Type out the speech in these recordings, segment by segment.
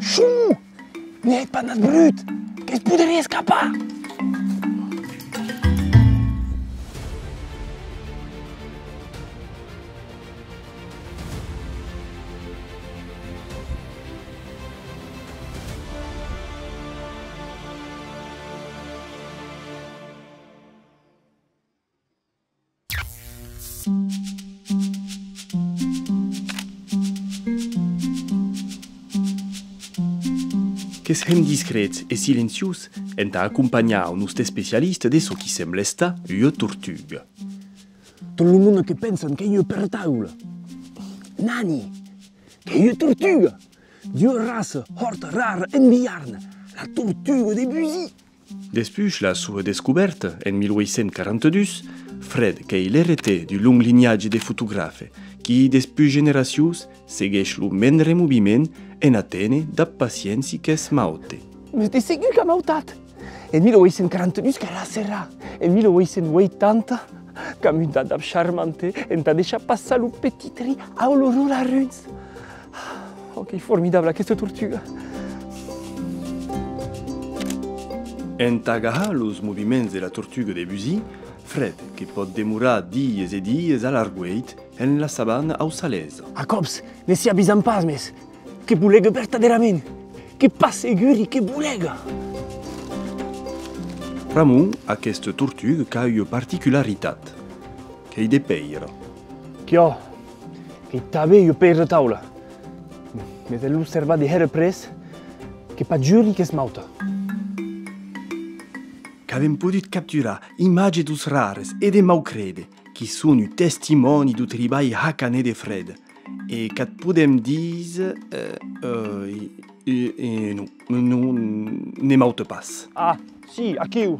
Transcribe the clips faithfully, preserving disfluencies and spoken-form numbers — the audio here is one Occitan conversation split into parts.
Chut! Ne hètz pas nat brut, que's poderí escapar! Que's hèm discrets e silenciós entà acompanhar un nòste especialista de çò qui sembla estar ua tortuga. Tot lo monde que pensan qu'ei ua pertaula. Nani! Qu'ei ua tortuga! D'ua raça hòrt rara en Biarn, la tortuga de Busi! Despuish la sua descobèrta en mil ueit cents quaranta-dus, Fred qu'ei l'ereter d'un long linhatge de fotografes qui, despuish generacions, segueish lo mendre moviment en aténer dab paciéncia que's maute. Mes de segur qu'a mautat! En mil ueit cents quaranta-dus qu'a lacerat, en mil ueit cents ueitanta qu'a muntat dab Charmanté entà deishar passar lo petit trin au lor larunhs. Oh, qu'ei formidabla aquesta tortuga! Entà gahar los moviments de la tortuga de Busi, Fred que pòt demorar dies e dies a l'argüeit en la sabana aussalesa. A còps, ne s'i avisan pas, mes que bolega vertadèrament! Que pas seguri que bolega! Pr'amor, aquesta tortuga qu'a ua particularitat. Qu'ei de pèira. Quiò, qu'ei tanben ua pèira taula. Mes en l'observar de hèra près, que pas juri que's mauta. Qu'avem podut capturar imatges deus rares e de mau créder, qui son un testimòni deu tribalh hacanèr de Fred, e qu'at podem díser, eh, eh, e, e, e non, non, ne mauta pas. Ah, si, aquiu!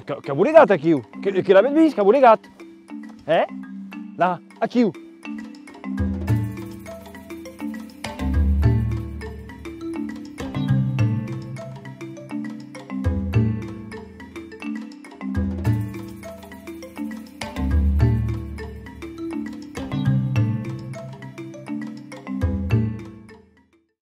Qu'a, qu'a bolegat aquiu! Que, que l'avem vist, qu'a bolegat! Eh? Là, aquiu!